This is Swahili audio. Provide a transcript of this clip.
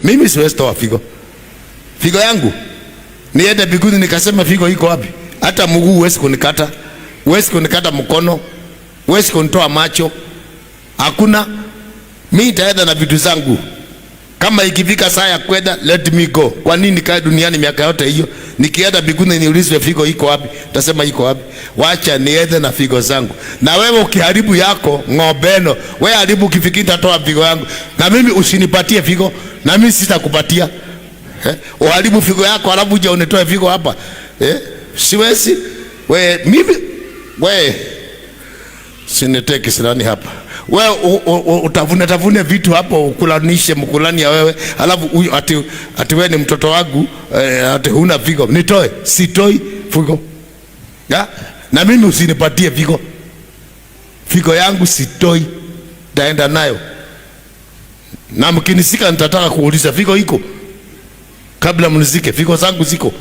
Mimi siwezi toa figo. Figo yangu niende mbinguni nikasema figo iko wapi? Hata mguu huwezi kunikata, huwezi kunikata mkono, huwezi kunitoa macho, hakuna. Mi nitaenda na vitu zangu. Kama ikifika saa ya kwenda, let me go. Kwa nini nikae duniani miaka yote hiyo? Nikienda mbinguni niulizwe figo iko wapi, nitasema iko wapi? Wacha niende na figo zangu. Na wewe ukiharibu yako ng'ombeno, wewe haribu ukifikiri nitatoa figo yangu, na mimi usinipatie figo, na mimi sitakupatia. Eh? Uharibu figo yako alafu uje unitoe figo hapa. Eh? Siwezi. We mimi we siniteke kisirani hapa. We utavune tavune vitu hapo ukulanishe mkulani ya wewe, alafu huyu ati wewe ni mtoto wangu, ati huna figo. Nitoe, sitoi figo. Ya? Na mimi usinipatie figo. Figo yangu sitoi. Taenda nayo. Na mkinisika nitataka kuuliza figo iko? Kabla mnizike, figo zangu ziko.